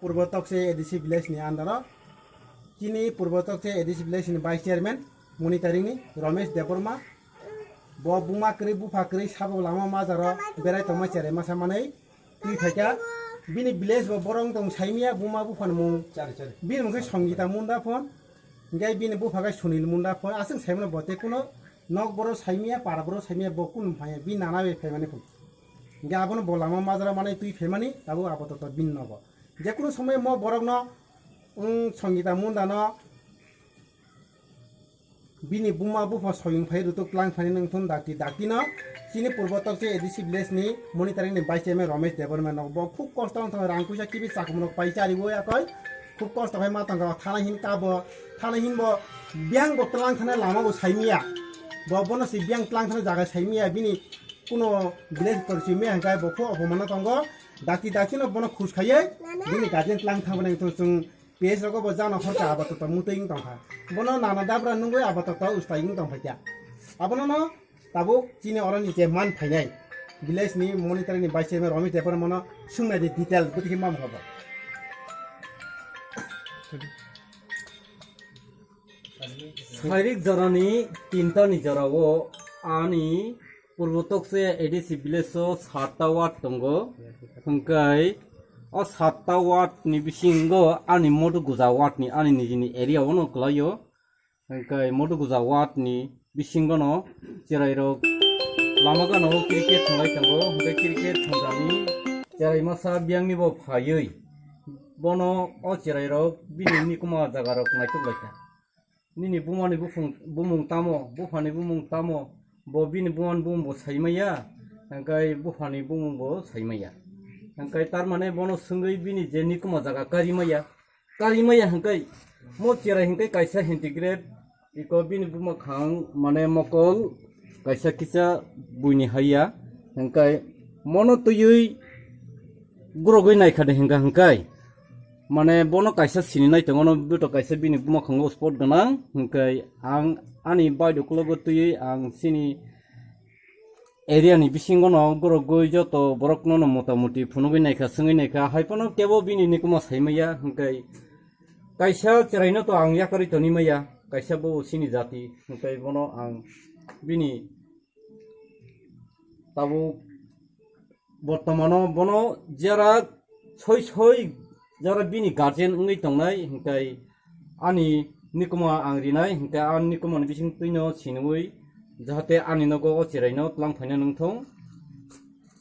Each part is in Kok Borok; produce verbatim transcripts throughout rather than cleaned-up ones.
Purbo Tokse A D C village ni under o, chini Purbo Tokse A D C village ni vice chairman Monitoring ni Romesh Debbarma, bo buma kwrwi bupha kwrwi sabo lama majaro berai tongma cherai masa manwi twi phaikha. Bini village bo borok tong saimia buma bupha ni mung. Bini mung khe Songita Munda phon, hingke bini bupha khe Sunil Munda phon. Aswk saimano bo tei kuno nok boro saimia, para boro saimia, bo kun phaiya, bini nana bai phaimani phon. Hingke abono bo lama majra manwi twi phaimani, tabuk apatot bini nogo. Jekunu somoy mo borokno, wng Songita Mundano bini buma bupha soyung phai rutuk tlang phani nungthun dakti dakti no chini Purbo Tokse A D C village ni Monitoring ni vice chairman Romesh Debbarma no bo khub kosto wng thang rang puisa kibi chakum rok pai chari bo yakoi khub kosto khai ma tong thana hin ka bo thana hin bo biang bo tlang thana lama bo saimiya bo bono si biang tlang thana jaga saimiya bini kuno village korchi me hangkai bo khub opomano tongo. Dakti dakti no bono khus khaiye bini guardian tlang thangmani to chwng P S rogo bo jano horka abato to mutwi wng tongkha. Bono nana dabra nungwi abato to ustai wng tongphaikha. Abono no tabuk chini oroni je man phainai village ni Monitoring ni vice chairman Romesh Debbarma no swngnai di detail bwtwi khe mam khobo. Sairik jorani tinta ni jorao ani Purbo Tokse A D C village o satta ward tongo. Hingkai o satta ward ni bisingo ani Moduguja ward ni ani nijini area o no kwlaio. Hingkai Moduguja ward ni bisingo no cherai rok lama gana o cricket thwnglai tongo. Hingkai cricket thwngjani cherai masa biyang ni bo phaiwi bono o cherai rok bini nikuma jaga rok naituk laikha. Nini bumani bufung-, bumung tamo, buphani bumung tamo, bo bini bumani bumung bo saimaya, hingkai buphani bumung bo saimaya. Hingkai tar mane bono swngwi bini je nikuma jaga karimaya, karimaya hingkai mo cherai hingkai kaisa centigrade, iko bini buma khang mane mokol kaisa kisa buini haiya, hingkai mono twiwi gurogwi naikha de hingka hingkai. Mane bono kaisa sini nai tongo, no beto kaisa bini buma khango sport gwnang, hingkai ang ani bai do kulogo twiwi ang sini area ni bisingo no gurogwi joto borok no no motamuti phunugwi naikha, swngwi naikha, hai phano kebo bini nikuma saimaya, hingkai kaisa cherai no to ang yakarwi toni maya, kaisa bo sini jati, hingkai bono ang bini tabuk Bortomano bono jera soi soi jera bini guardian wngwi tongnai, hingkai ani nikuma ang rinai, hingkai ani nikuma ni bising twino sinwi jahate ani nogo o cherai no tlang phaina nungthong.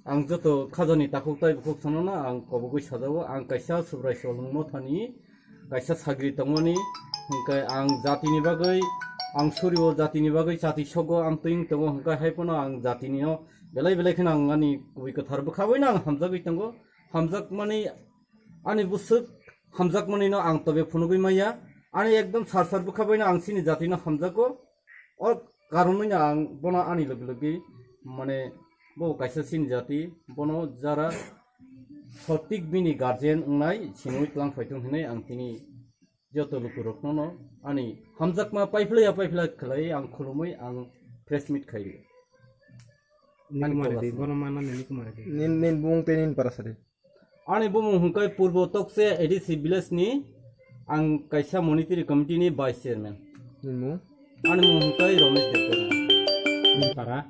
Ang joto khajani takhuk tai bukhuk sanono ang kobogwi sajao, ang kaisa Subrai Solwng Mothani kaisa sagri tongmani, hingkai ang jatini bagwi, ang surio jatini bagwi chati sogo ang twing tongo, hingkai hai phano ang jatini no belai belai kheno ang ani kubui kwthar bwkha bai no ang hamjagwi tongo, hamjakmani ani bwswk hamjakmani no ang tobe phunugwi maya, ani ekdom sar sar bwkha bai no ang chini jati no hamjago, o karon no ang bono ani logi logi mane bo kaisa chini jati, bono jara sotik bini guardian wngnai sinwi tlang phaitung hinwi ang tini joto lukurokno no ani hamjakma paiphlaiya paiphlai khlai ang khulumwi ang press meet khai. Nikuma Ani Reddy, bono mana ni Nikuma Reddy. Nin, nin bung te nin para sari. Ani bumung hwnkhe Purbo Tokse A D C village ni ang kaisa monetary committee ni vice chairman. Nin mung? Ani mung hwnkhe Romesh Debbarma. Nin para?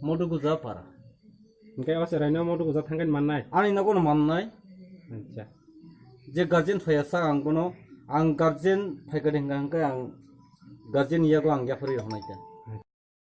Moduguja para. Hingke o cheraino Moduguja thangkhe mannai? Ani nogo no mannai. Acha. Je guardian phaiya sa ang bono, ang guardian phaikha de hingka hingke ang guardian yago ang yapharwi rwnai ta.